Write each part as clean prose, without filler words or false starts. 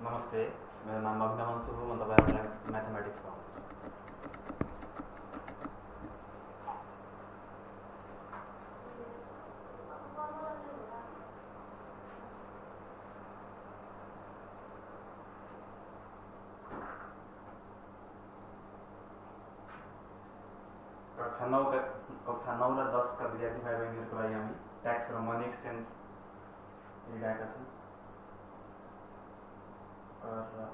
नमस्ते, मेरो नाम अभिनव सुब्बु, म तपाईहरुलाई म्याथमेटिक्स पढाउँछु। कक्षा 9 र 10 का विद्यार्थी भाइ बहिनीहरुको लागि हामी ट्याक्स र मनी एक्सचेन्ज लिइरहेका छौं। कर र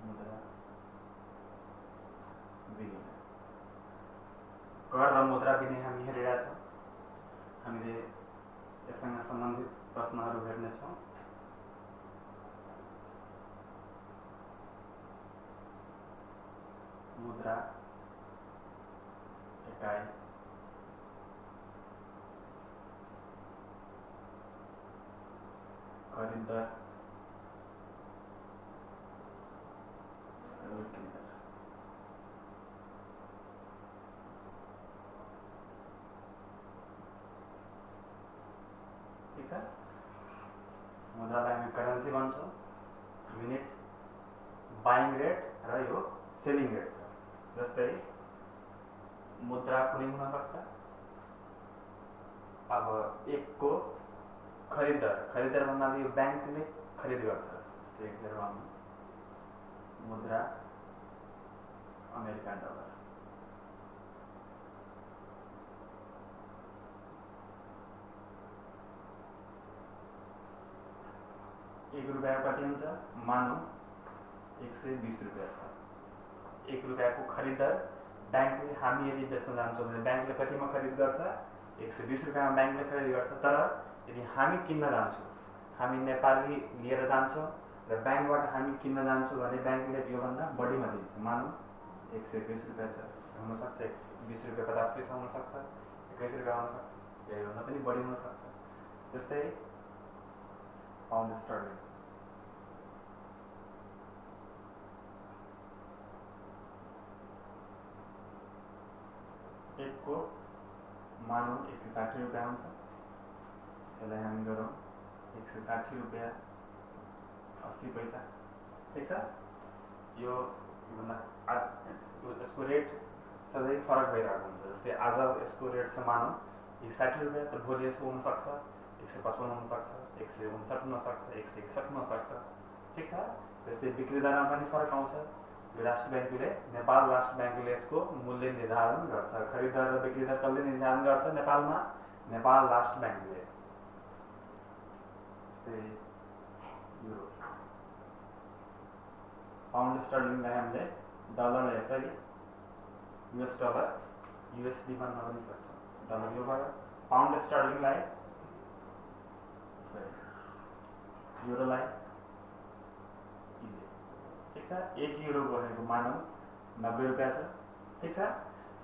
मुद्रा विनिमय। कर र मुद्रा विनिमय हामी हेरिरहेका छौं। हामीले यससँग सम्बन्धित प्रश्नहरु हेर्ने छौं। मुद्रा इकाई खरीद दर बिक्री दर। ठीक छ। मुद्रालाई हामी करेन्सी भन्छौं। युनिट बाइङ रेट र यो सेलिङ रेट छ। जस्तै मुद्रा कुनै हुन सक्छ। अब एक को खरीद दर भन्नाले यो बैंकले खरीद गर्छ। जस्तै हेरौँ हामी मुद्रा अमेरिकन डलर। ₹1 कति हुन्छ? मानौं 120 रुपैयाँ छ। ₹1 को खरीद दर बैंकले हामी यदि बेच्न जान्छौं भने बैंकले कतिमा खरीद गर्छ? 120 रुपैयाँमा बैंकले खरीद गर्छ। तर यदि हामी किन्न जान्छौं, हामी नेपाली लिएर जान्छौं र बैंकबाट हामी किन्न जान्छौं भने बैंकले यो भन्दा बढीमा दिन्छ। मानौं 120 रुपैयाँ छ, हुन सक्छ 20 रुपैयाँ 50 पैसा हुन सक्छ, 21 रुपैयाँ हुन सक्छ, यो भन्दा पनि बढी हुन सक्छ। जस्तै पाउन्ड स्टर्लिङ। एक को मानौं 160 रुपैयाँ हुन्छ। यसलाई हामी गरौँ 160 रुपैयाँ 80 पैसा। ठीक छ। यो भन्दा आज यसको रेट सधैँ फरक भइरहेको हुन्छ। जस्तै आज यसको रेट छ मानौं 160 रुपैयाँ, त भोलि यसको हुन सक्छ 155 हुन सक्छ, 159 हुन सक्छ, 161 हुन सक्छ। ठीक छ। त्यस्तै बिक्री दरमा पनि फरक आउँछ। राष्ट्र बैंकले नेपाल राष्ट्र बैंकले यसको मूल्य निर्धारण गर्छ। खरीद दर र बिक्री दर कसले निर्धारण गर्छ? नेपालमा नेपाल राष्ट्र बैंकले। जस्तै युरो। पाउन्ड स्टर्लिङलाई हामीले डलरलाई यसरी US डलर USD भन्न पनि सक्छौं। डलर यो भयो। पाउन्ड स्टर्लिङलाई यसरी युरोलाई ठीक छ। 1 युरो भनेको मानौं 90 रुपैयाँ छ। ठीक छ।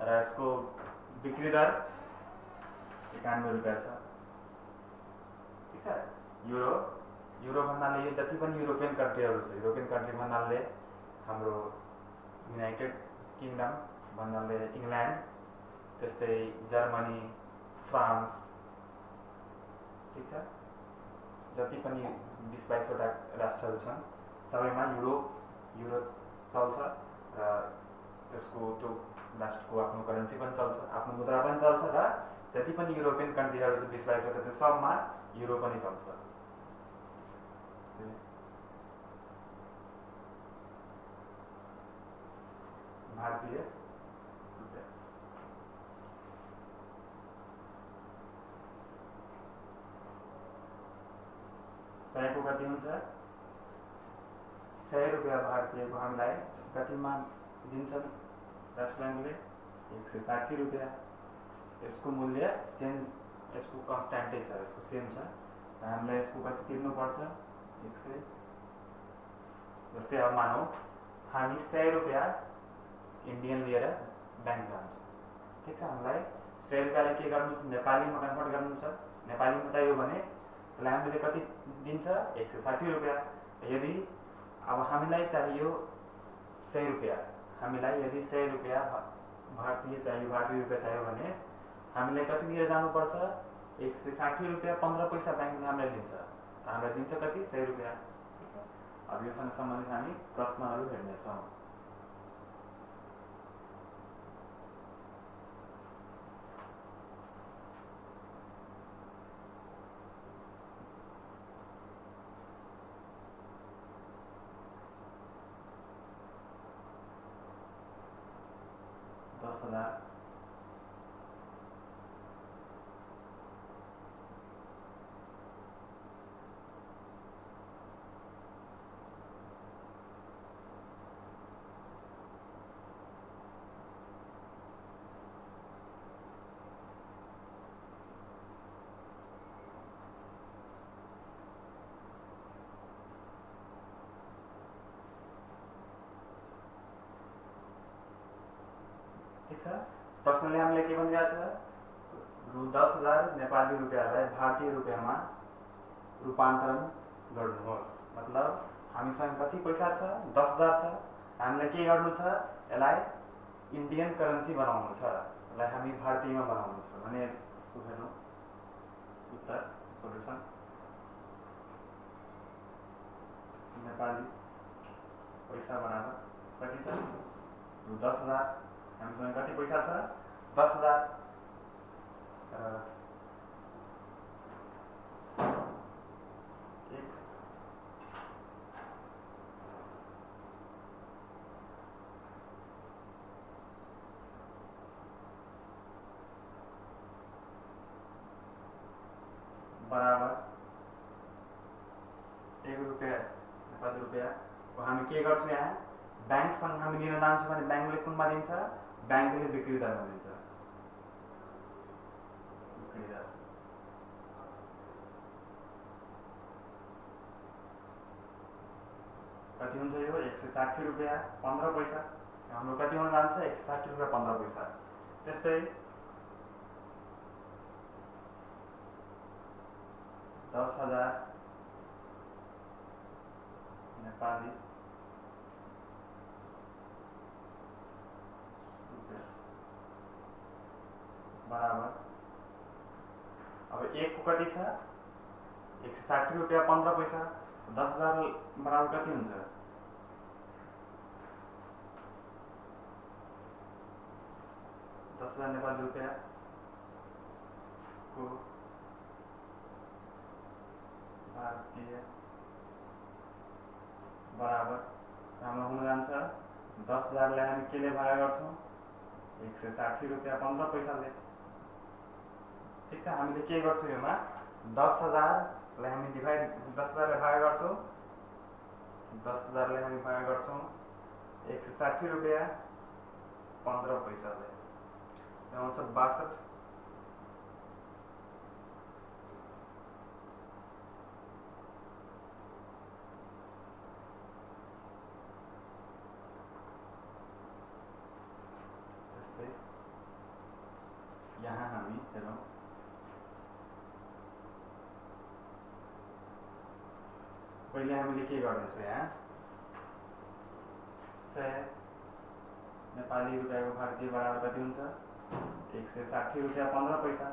र यसको बिक्री दर 91 रुपैयाँ छ। ठीक छ। युरो भन्नाले यो जति पनि युरोपियन कन्ट्रीहरु छ, युरोपियन कन्ट्री भन्नाले हाम्रो युनाइटेड किंगडम भन्नाले इंग्ल्यान्ड, त्यस्तै जर्मनी, फ्रान्स। ठीक छ। जति पनि 20-22 वटा राष्ट्रहरु छन् सबैमा युरो चल्छ र त्यसको त्यो राष्ट्रको आफ्नो करेन्सी पनि चल्छ, आफ्नो मुद्रा पनि चल्छ र जति पनि युरोपियन कन्ट्रीहरु छ 20-22 वटा त्यो सबमा युरो पनि चल्छ। भारतीय रुपैयाँ। सयको कति हुन्छ? 100 रुपैयाँ भारतीयको हामीलाई कतिमा दिन्छन् राष्ट्र बैंकले? 160 रुपैयाँ। यसको मूल्य चेन्ज यसको कन्स्ट्यान्टै छ, यसको सेम छ। र हामीलाई यसको कति तिर्नु पर्छ? 100। जस्तै अब मानौं हामी 100 रुपैयाँ इन्डियन लिएर बैंक जान्छौं। ठीक छ। हामीलाई 100 रुपैयाँले के गर्नु छ? नेपालीमा कन्भर्ट गर्नु छ। नेपालीमा चाहियो भने त्यसलाई हामीले कति दिन्छ? 160 रुपैयाँ। यदि अब हामीलाई चाहियो 100 रुपैयाँ, हामीलाई यदि 100 रुपैयाँ भारतीय रुपैयाँ चाहियो भने हामीलाई कति लिएर जानुपर्छ? 160 रुपैयाँ 15 पैसा बैंकले हामीलाई दिन्छ। हामीलाई दिन्छ कति 100 रुपैयाँ। ठीक छ। अब योसँग सम्बन्धित हामी प्रश्नहरू हेर्नेछौँ। ठीक छ। प्रश्नले हामीले के भनिरहेछ, रु 10,000 नेपाली रुपियाँलाई भारतीय रुपियाँमा रूपान्तरण गर्नुहोस्। मतलब हामीसँग कति पैसा छ, 10,000 छ। हामीलाई के गर्नु छ, यसलाई इन्डियन करेन्सी बनाउनु छ, यसलाई हामी भारतीयमा बनाउनु छ भने यसको हेर्नु उत्तर सोल्युसन। नेपाली पैसा बराबर कति छ, रु 10,000। हामीसँग कति पैसा छ, 10,000। एक बराबर 1 रुपैयाँ नेपाली रुपियाँ को हामी के गर्छौँ, यहाँ ब्याङ्कसँग हामी लिन जान्छौँ भने ब्याङ्कले कुनमा दिन्छ, ब्याङ्कले बिक्री दरमा दिन्छ। बिक्री दर कति हुन्छ, यो 160 रुपैयाँ 15 पैसा। हाम्रो कति हुन जान्छ, 160 रुपैयाँ 15 पैसा। त्यस्तै 10,000 नेपाली बराबर, अब एक को कति छ, 160 रुपैयाँ 15 पैसा। 10,000 बराबर कति हुन्छ, 10,000 नेपाली रुपैयाँ को भारतीय बराबर हाम्रो हुन जान्छ 10,000लाई हामी केले भाग गर्छौँ, 160 रुपैयाँ 15 पैसाले। ठीक छ। हामीले के गर्छौँ, यसमा 10,000लाई हामी डिभाइड 10,000लाई भाग गर्छौँ, 10,000लाई हामी भाग गर्छौँ 160 रुपैयाँ 15 पैसाले। यो आउँछ 62। त्यस्तै यहाँ हामी हेरौँ, पहिले हामीले के गर्नेछौँ, यहाँ 100 नेपाली रुपियाँको भारतीय बराबर कति हुन्छ, 160 रुपैयाँ 15 पैसा।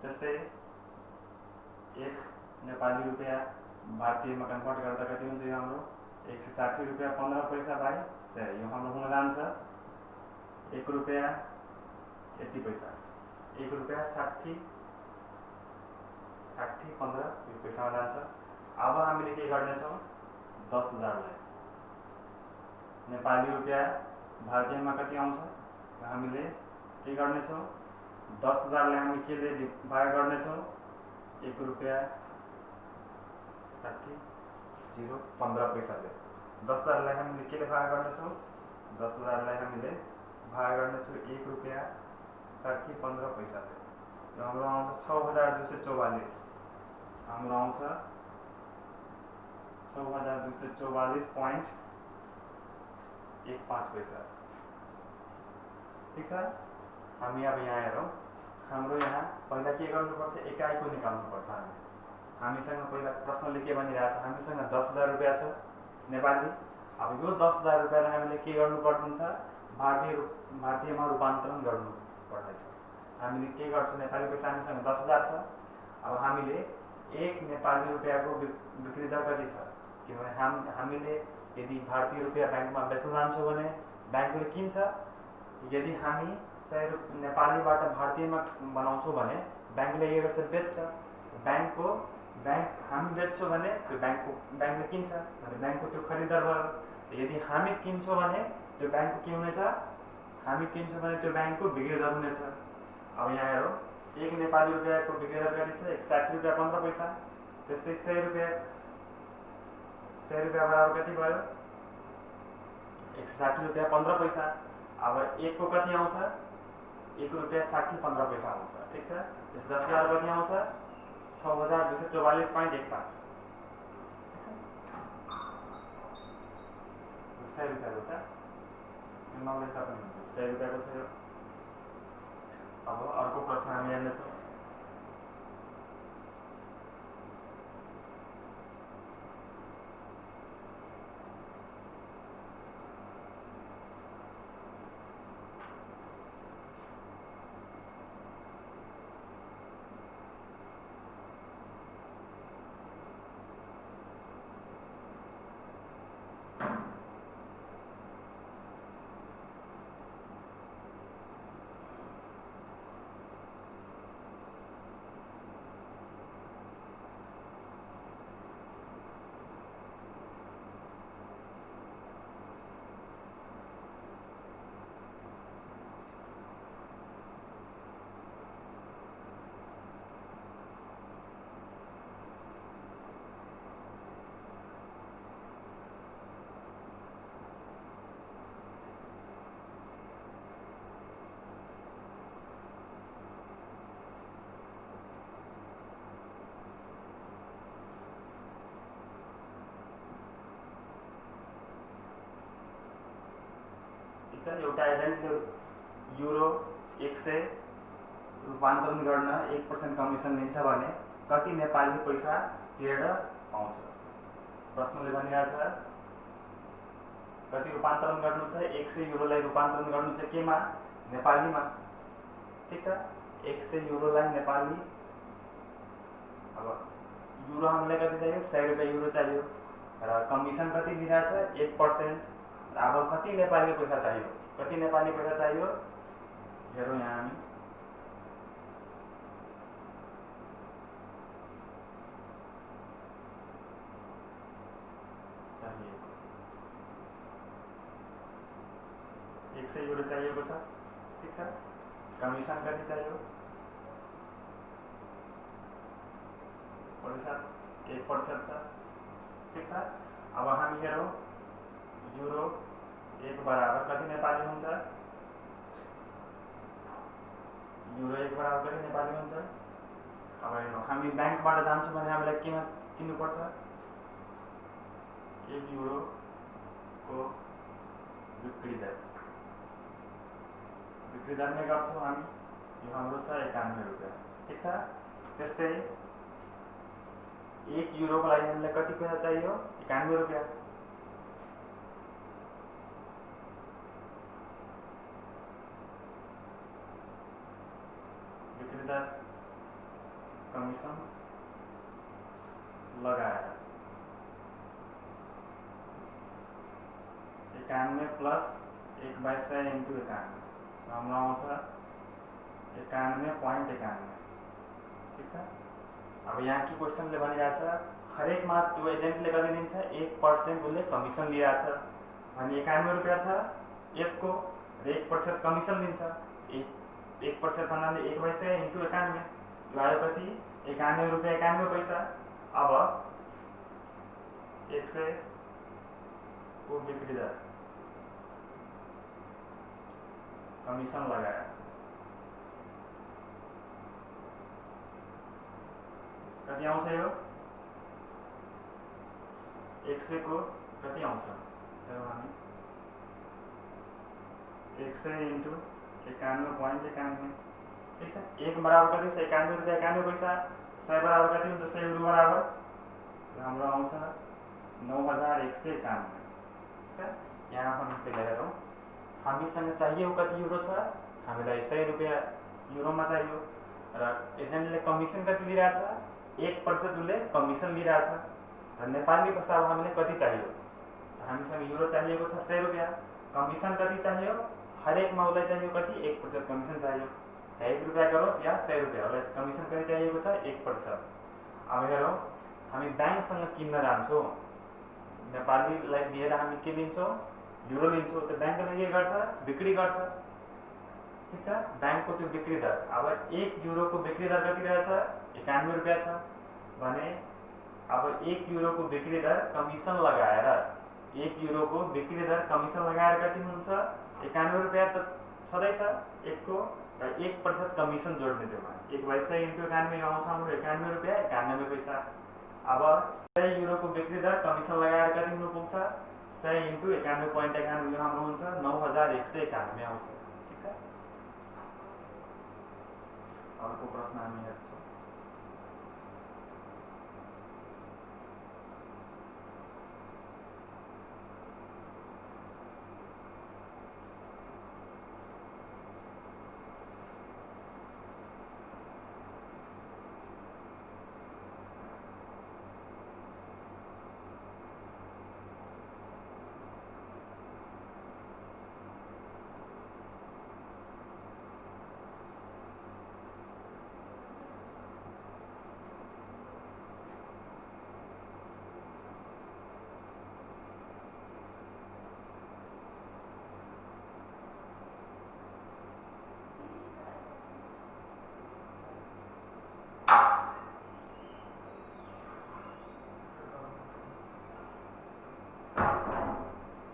त्यस्तै 1 नेपाली रुपियाँ भारतीयमा कन्भर्ट गर्दा कति हुन्छ, यो हाम्रो 160 रुपैयाँ 15 पैसा बाई 100। यो हाम्रो हुन जान्छ 1 रुपैयाँ यति पैसा, 1 रुपैयाँ 60 15 यो पैसामा जान्छ। अब हामीले के गर्नेछौँ, 10,000लाई नेपाली रुपियाँ भारतीयमा कति आउँछ, हामीले के गर्नेछौँ, 10,000लाई हामी केले भाग गर्नेछौँ, 1 रुपैयाँ 60 15 पैसाले। 10,000लाई हामीले केले भाग गर्नेछौँ, 10,000लाई हामीले भाग गर्नेछौँ 1 रुपैयाँ 60 15 पैसाले। यो हाम्रो आउँछ 6,244। हाम्रो आउँछ 6,244.15 पैसा। ठीक छ। हामी अब यहाँ हेरौँ, हाम्रो यहाँ पहिला के गर्नुपर्छ, एकाइको निकाल्नुपर्छ। हामीसँग पहिला प्रश्नले के भनिरहेछ, हामीसँग 10,000 रुपैयाँ छ नेपाली। अब यो 10,000 रुपैयाँलाई हामीले के गर्नुपर्छ, भारतीयमा रूपान्तरण गर्नुपर्नेछ। हामीले के गर्छौँ, नेपाली पैसा हामीसँग 10,000 छ। अब हामीले 1 नेपाली रुपियाँको बिक्री दर कति छ? किनभने हामीले यदि भारतीय रुपियाँ ब्याङ्कमा बेच्न जान्छौँ भने ब्याङ्कले किन्छ, यदि हामी 100 नेपालीबाट भारतीयमा बनाउँछौँ भने ब्याङ्कले के गर्छ? बेच्छ। हामी बेच्छौँ भने त्यो ब्याङ्कले किन्छ भने ब्याङ्कको त्यो खरिददार भयो। यदि हामी किन्छौँ भने त्यो ब्याङ्कको के हुनेछ? हामी किन्छौँ भने त्यो ब्याङ्कको बिक्री दर हुनेछ। अब यहाँ हेरौँ, 1 नेपाली रुपियाँको बिक्री दर कति छ? 160 रुपियाँ 15 पैसा। त्यस्तै 100 रुपियाँ बराबर कति भयो? 160 रुपियाँ 15 पैसा। अब 1 को कति आउँछ? 1 रुपियाँ 60 15 पैसा आउँछ। ठिक छ। 10,000 कति आउँछ? 6,244.15। 100 रुपियाँको छ, 100 रुपियाँको छ यो। अब अर्को प्रश्न हामी हेर्नेछौँ। एउटा एजेन्टले युरो 100 रूपान्तरण गर्न 1% कमिसन लिन्छ भने कति नेपाली पैसा तिरेर पाउँछ? प्रश्नले भनिरहेछ कति रूपान्तरण गर्नु छ? 100 युरोलाई रूपान्तरण गर्नु छ केमा? नेपालीमा। ठिक छ। 100 युरोलाई नेपाली, अब युरो हामीलाई कति चाहियो? 100 रुपियाँ युरो चाहियो र कमिसन कति दिइरहेछ? 1%। अब कति नेपाली पैसा चाहियो? कति नेपाली पैसा चाहियो? हेरौँ यहाँ हामी। चाहिएको 100 युरो चाहिएको छ। ठिक छ। कमिसन कति चाहियो? 1% छ। ठिक छ। अब हामी हेरौँ, युरो 1 बराबर कति नेपाली हुन्छ? युरो 1 बराबर कति नेपाली हुन्छ? अब हेरौँ, हामी ब्याङ्कबाट जान्छौँ भने हामीलाई केमा किन्नुपर्छ? 1 युरोको बिक्री दर नै गर्छौँ हामी। यो हाम्रो छ 91 रुपियाँ। ठिक छ। त्यस्तै 1 युरोको लागि हामीलाई कति पैसा चाहियो? 91 रुपियाँ। बिक्री दर कमिसन लगाएर 91 प्लस 1/100 इन्टु 91 हाम्रो आउँछ 91.91। ठिक छ। अब यहाँ के क्वेसनले भनिरहेछ हरेकमा त्यो एजेन्टले कति लिन्छ? 1% उसले कमिसन लिइरहेछ भने 91 रुपियाँ छ 1 को र 1% कमिसन लिन्छ। 1% भन्नाले 1/100 इन्टु 91 यो आयो कति? 91 रुपियाँ 91 पैसा। अब 100 को बिक्री दर कमिसन लगाएर कति आउँछ? यो 100 को कति आउँछ? हेरौँ हामी, 100 इन्टु 91.91। ठिक छ। 1 बराबर कति छ? 91 रुपियाँ 91 पैसा। 100 बराबर कति हुन्छ? 100 युरो बराबर हाम्रो आउँछ 9,191। ठिक छ। यहाँ हामी पहिला हेरौँ, हामीसँग चाहियो कति युरो छ? हामीलाई 100 रुपियाँ युरोमा चाहियो र एजेन्टले कमिसन कति लिइरहेछ? 1% उसले कमिसन लिइरहेछ र नेपाली पैसा हामीले कति चाहियो, हामीसँग युरो चाहिएको छ 100 रुपियाँ, कमिसन कति चाहियो, हरेकमा उसलाई चाहियो कति 1% कमिसन चाहियो, चाहे 1 रुपियाँ गरोस् या 100 रुपियाँ, उसलाई कमिसन कति चाहिएको छ 1%। अब हेरौँ, हामी ब्याङ्कसँग किन्न जान्छौँ, नेपालीलाई लिएर हामी के लिन्छौँ, युरो लिन्छौँ, त ब्याङ्कले के गर्छ, बिक्री गर्छ, ठिक छ। ब्याङ्कको त्यो बिक्री दर, अब 1 युरोको बिक्री दर कति रहेछ, 91 रुपियाँ छ भने अब 1 युरोको बिक्री दर कमिसन लगाएर 1 युरोको बिक्री दर कमिसन लगाएर कति हुन्छ, 91 रुपियाँ त छँदैछ 1 को, र 1% कमिसन जोड्ने त्योमा 1/100 × 91 आउँछ हाम्रो 91 रुपियाँ 91 पैसा। अब 100 युरोको बिक्री दर कमिसन लगाएर कति हुनु पुग्छ, 100 × 91.91 यो हाम्रो हुन्छ 9191 आउँछ, ठिक छ। अर्को प्रश्न हामी हेर्छौँ।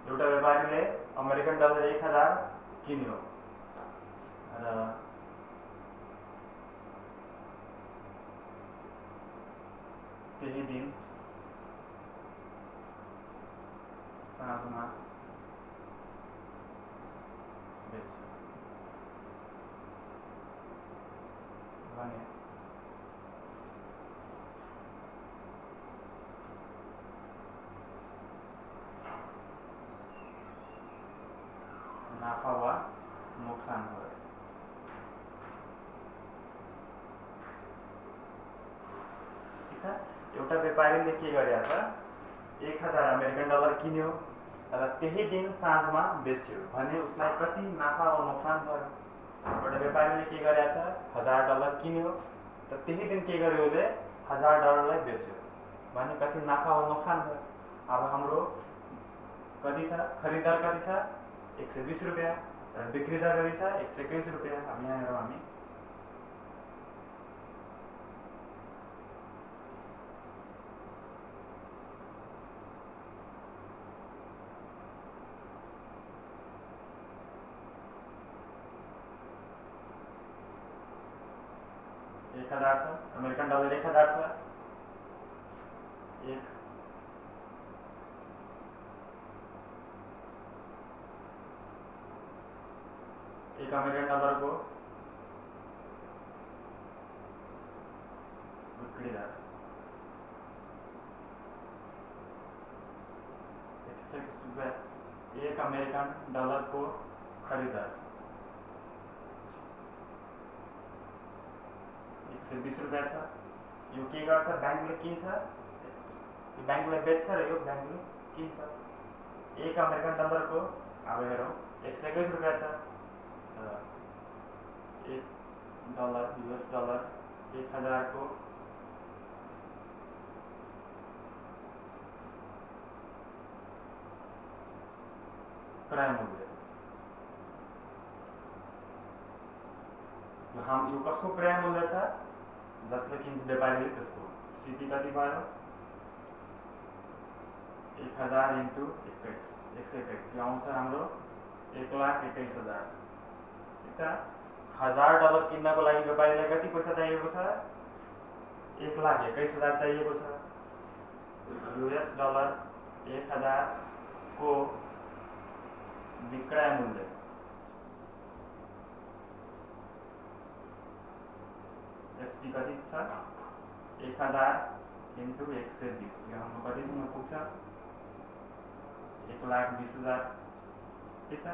एउटा व्यापारीले अमेरिकन डलर 1000 किन्यो र त्यही दिन साँझमा बेच्यो भने नाफा वा नोक्सान भयो। ठिक छ। एउटा व्यापारीले के गरेछ, 1000 अमेरिकन डलर किन्यो र त्यही दिन साँझमा बेच्यो भने उसलाई कति नाफा वा नोक्सान भयो। एउटा व्यापारीले के गरेछ, 1000 डलर किन्यो र त्यही दिन के गर्यो, उसले 1000 डलरलाई बेच्यो भने कति नाफा वा नोक्सान भयो। अब हाम्रो कति छ, खरिददार कति छ 120 रुपियाँ र बिक्री दर कति छ 121 रुपियाँ। अब यहाँ हेरौँ हामी, एक 1000 छ, अमेरिकन डलर 1000 छ, एक अमेरिकन डलर को बिक्री दर 120 रुपये, एक अमेरिकन डलर को खरीददार 120 रुपियाँ छ। यो के गर्छ, ब्याङ्कले किन्छ, यो ब्याङ्कले बेच्छ र यो ब्याङ्कले किन्छ। एक अमेरिकन डलर को अब हेरौँ 121 रुपियाँ छ, 1 डलर US डलर 1000 को क्रय मूल्य, यो कसको क्रय मूल्य छ, जसले किन्छ व्यापारीले त्यसको सीपी कति भयो, 1000 × 21 121 यो आउँछ हाम्रो 1,21,000। ठिक छ। 1000 डलर किन्नको लागि व्यापारीलाई कति पैसा चाहिएको छ, 1,21,000 चाहिएको छ। US डलर 1000 को विक्रय मूल्य एसपी कति छ, 1000 × 120 यो हाम्रो कतिसम्म पुग्छ, 1,20,000। ठिक छ।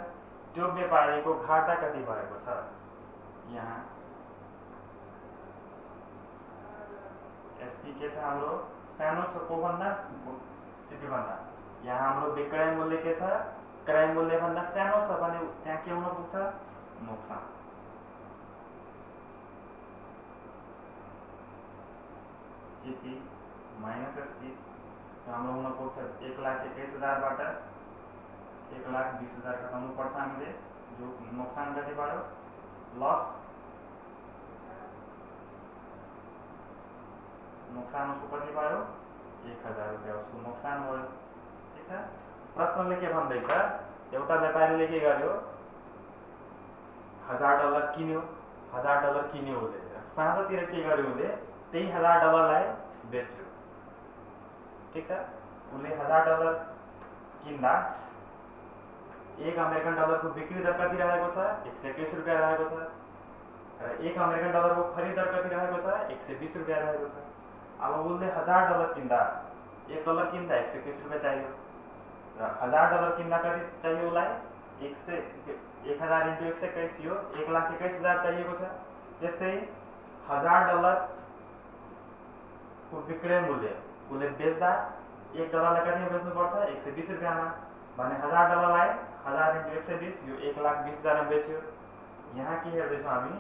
त्यो व्यापारीको घाटा कति भएको छ, यहाँ एसपी के छ हाम्रो सानो छ को भन्दा सीपी भन्दा। यहाँ हाम्रो विक्रय मूल्य के छ क्रय मूल्य भन्दा सानो छ भने त्यहाँ के हुन पुग्छ नोक्सान। सीपी माइनस एसपी हाम्रो हुन पुग्छ 1,21,000 बाट 1,20,000 घटाउनु पर्छ हामीले। जो नोक्सान कति भयो लस नोक्सान उसको कति भयो 1,000 रुपैयाँ उसको नोक्सान भयो। ठीक छ। प्रश्नले के भन्दैछ एउटा व्यापारीले के गर्यो $1000 किन्यो $1000 किन्यो उसले साँझतिर के गर्यो उसले त्यही $1000लाई बेच्यो। ठीक छ। उसले $1000 किन्दा $1 अमेरिकन को बिक्री दर कति रहेको छ 121 रुपैयाँ रहेको छ र $1 अमेरिकन को खरिद दर कति रहेको छ 120 रुपैयाँ रहेको छ। अब उसले $1000 किन्दा $1 किन्दा 121 रुपैयाँ चाहियो र $1000 किन्दा कति चाहियो उसलाई 1000 × 121 यो 1,21,000 चाहिएको छ। त्यस्तै $1000 को विक्रय मूल्य उसले बेच्दा $1 लाई कतिमा बेच्नुपर्छ 120 रुपैयाँमा भने $1000 लाई 1000 × 120 यो 1,20,000 मा बेच्यो। यहाँ के हेर्दैछौँ हामी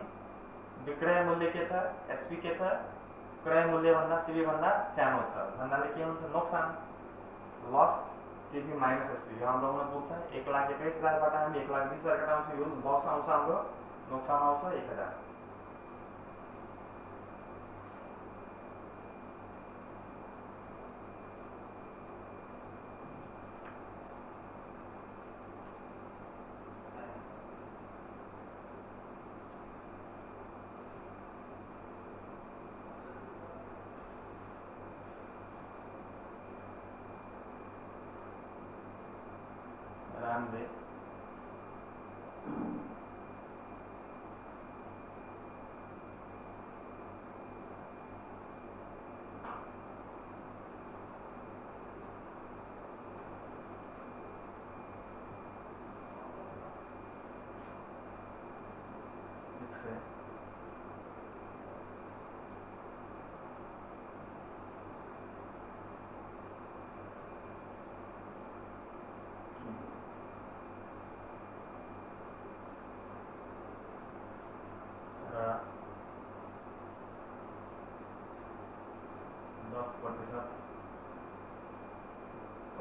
विक्रय मूल्य के छ एसपी के छ क्रय मूल्य भन्दा सीपी भन्दा सानो छ भन्नाले के हुन्छ नोक्सान लस सीपी माइनस एसपी। यो हाम्रो हुन पुग्छ 1,21,000 बाट हामी 1,20,000 घटाउँछौँ यो लस आउँछ हाम्रो नोक्सान आउँछ 1,000। रामले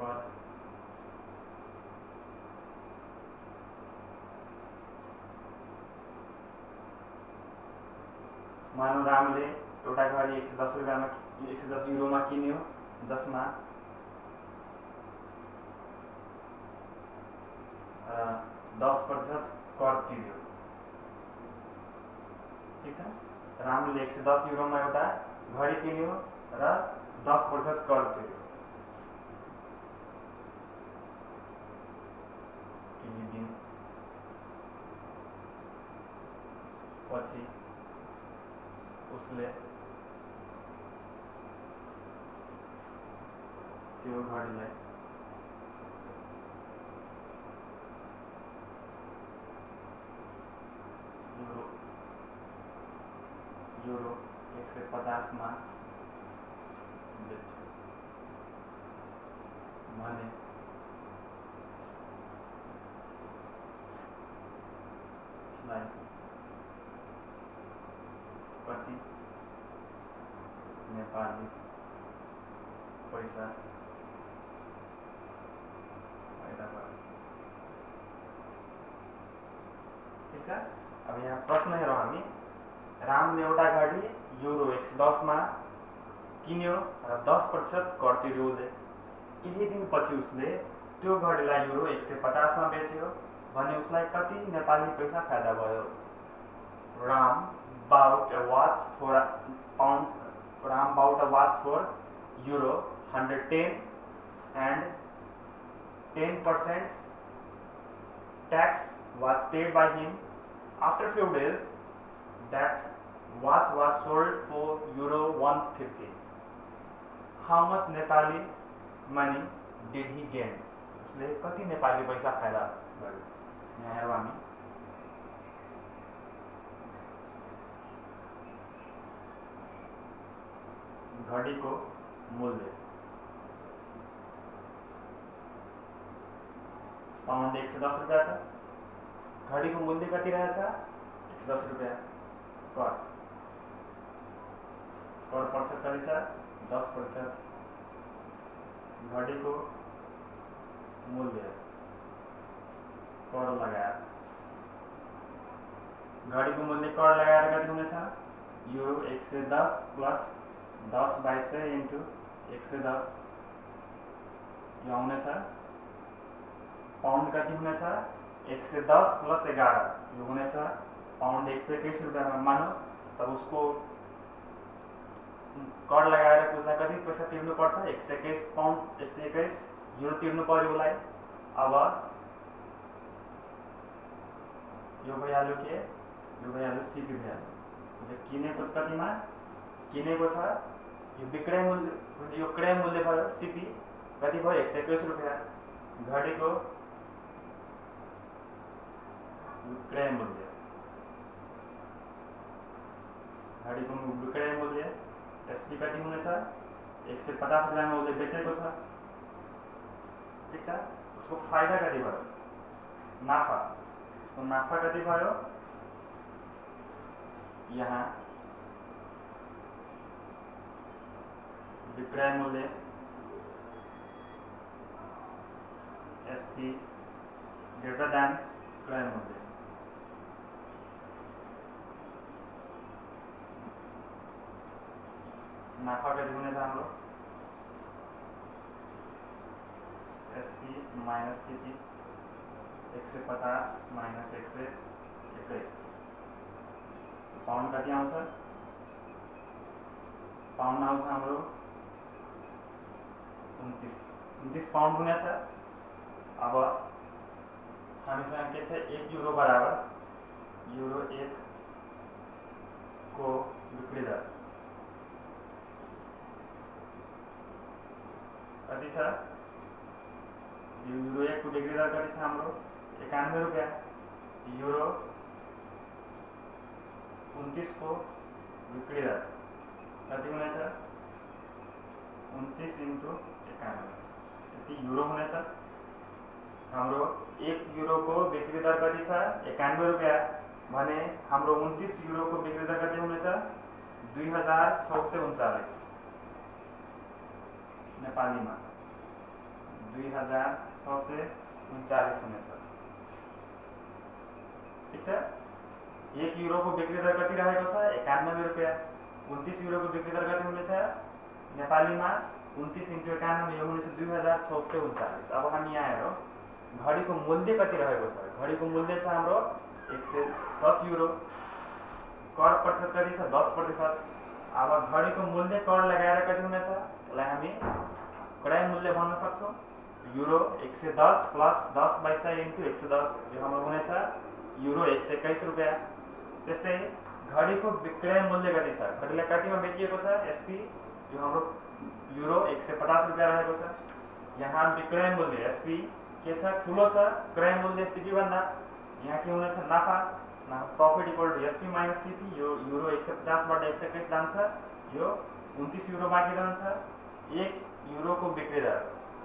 कर मानव रामले एउटा घडी 110 रुपैयाँमा 110 युरोमा किन्यो जसमा 10% कर तिर्यो। ठीक छ। रामले 110 युरोमा एउटा घडी किन्यो र 10% कर तिर्यो। केही दिन पछि उसले त्यो घडीलाई युरो 150 मा बेच्यो भने उसलाई कति नेपाली पैसा फाइदा भयो। ठीक छ। अब यहाँ प्रश्न हेरौँ हामी रामले एउटा गाडी युरो 110 मा किन्यो र 10% कर तिर्यो। केही दिन पछि उसले त्यो घडीलाई युरो 150 मा बेच्यो भने उसलाई कति नेपाली पैसा फाइदा भयो। Ram bought a watch for euro 110 and 10% tax was paid by him. After few days, that watch was sold for euro 150. How much Nepali money did he gain? उसले कति नेपाली पैसा फाइदा गर्यो। यहाँ हेरौँ हामी घडीको मूल्य पाउन्ड 110 रुपियाँ छ, घडीको मूल्य कति रहेछ 110 रुपियाँ। कर प्रतिशत कति छ 10%। घडीको मूल्य कर लगाएर, घडीको मूल्य कर लगाएर कति हुनेछ युरो 110 प्लस 10/100 इन्टु 110 यो आउनेछ। पाउन्ड कति हुनेछ 110 प्लस 11 यो हुनेछ पाउन्ड 121 रुपियाँमा मानौ। तब उसको कर लगाएर उसलाई कति पैसा तिर्नु पर्छ 121 पाउन्ड 121 युरो तिर्नु पर्यो उसलाई। अब यो भइहाल्यो के यो भइहाल्यो सीपी भइहाल्यो। किनेको कतिमा किनेको छ यो विक्रय मूल्य यो क्रय मूल्य भयो सीपी कति भयो 121 रुपियाँ। घडीको विक्रय मूल्य घडीको विक्रय मूल्य एसपी कति हुनेछ 150 रुपियाँमा उसले बेचेको छ। ठिक छ। उसको फाइदा कति भयो नाफा, उसको नाफा कति भयो यहाँ विक्रय मूल्य एसपी ग्रेटर देन क्रय मूल्य। नाफा कति हुनेछ हाम्रो SP minus CP 150 minus 121। Pound कति आउँछ पाउन्ड आउँछ हाम्रो 29 पाउन्ड हुनेछ। अब हामीसँग के छ 1 युरो बराबर युरो 1 को बिक्री दर कति छ युरो 1 को बिक्री दर कति छ हाम्रो 91 रुपियाँ। युरो 29 को बिक्री दर कति हुनेछ 29 इन्टु 91 यति युरो हुनेछ। हाम्रो 1 युरो को बिक्री दर कति छ 91 रुपियाँ भने हाम्रो 29 युरो को बिक्री दर कति हुनेछ 2639 नेपालीमा 2639 हुनेछ। ठीक छ। 1 युरो को बिक्री दर कति रहेको छ 91 रुपियाँ। 29 युरो को बिक्री दर कति हुनेछ नेपालीमा 29 इन्टु 91 यो हुनेछ 2639। अब हामी यहाँ हेरौँ घडीको मूल्य कति रहेको छ। घडीको मूल्य छ हाम्रो 110 युरो। कर प्रतिशत कति छ 10%। अब घडीको मूल्य कर लगाएर कति हुनेछ यसलाई हामी क्रय मूल्य भन्न सक्छौँ। युरो 110 प्लस 10/100 इन्टु 110 यो हाम्रो हुनेछ युरो 121 रुपियाँ। त्यस्तै घडीको विक्रय मूल्य कति छ घडीलाई कतिमा बेचिएको छ एसपी यो हाम्रो युरो 150 रुपियाँ रहेको छ। यहाँ विक्रय मूल्य एसपी के छ ठुलो छ क्रय मूल्य सीपी भन्दा। यहाँ के हुनेछ नाफा profit equal to SP minus CP. यो युरो 150 बाट 121 जान्छ यो 29 युरो बाँकी रहन्छ। 1 युरो को बिक्री दर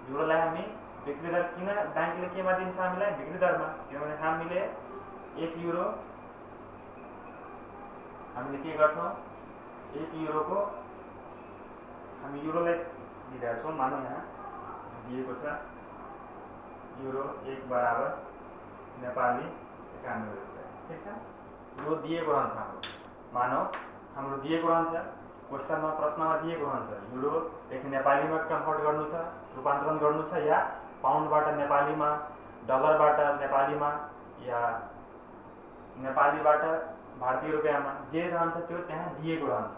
युरोलाई हामी बिक्री दर किन ब्याङ्कले केमा दिन्छ हामीलाई बिक्री दरमा किनभने हामीले 1 युरो हामीले के गर्छौँ 1 युरो को हामी युरोलाई दिइरहेको छौँ। मानौँ यहाँ दिएको छ युरो 1 बराबर नेपाली 91 रुपियाँ। ठीक छ। यो दिएको रहन्छ हाम्रो मानौँ हाम्रो दिएको रहन्छ क्वेसनमा प्रश्नमा दिएको रहन्छ युरोदेखि नेपालीमा कन्भर्ट गर्नु छ रूपान्तरण गर्नु छ या पाउन्डबाट नेपालीमा डलरबाट नेपालीमा या नेपालीबाट भारतीय रुपियाँमा जे रहन्छ त्यो त्यहाँ दिएको रहन्छ।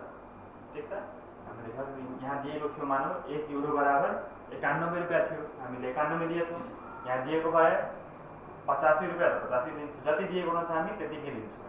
ठीक छ। हामीले यहाँ दिएको थियो मानौँ 1 युरो बराबर 91 रुपियाँ थियो हामीले 91 दिएछौँ। यहाँ दिएको भए 85 रुपियाँ 85 दिन्छौँ जति दिएको रहन्छ हामी त्यतिकै लिन्छौँ।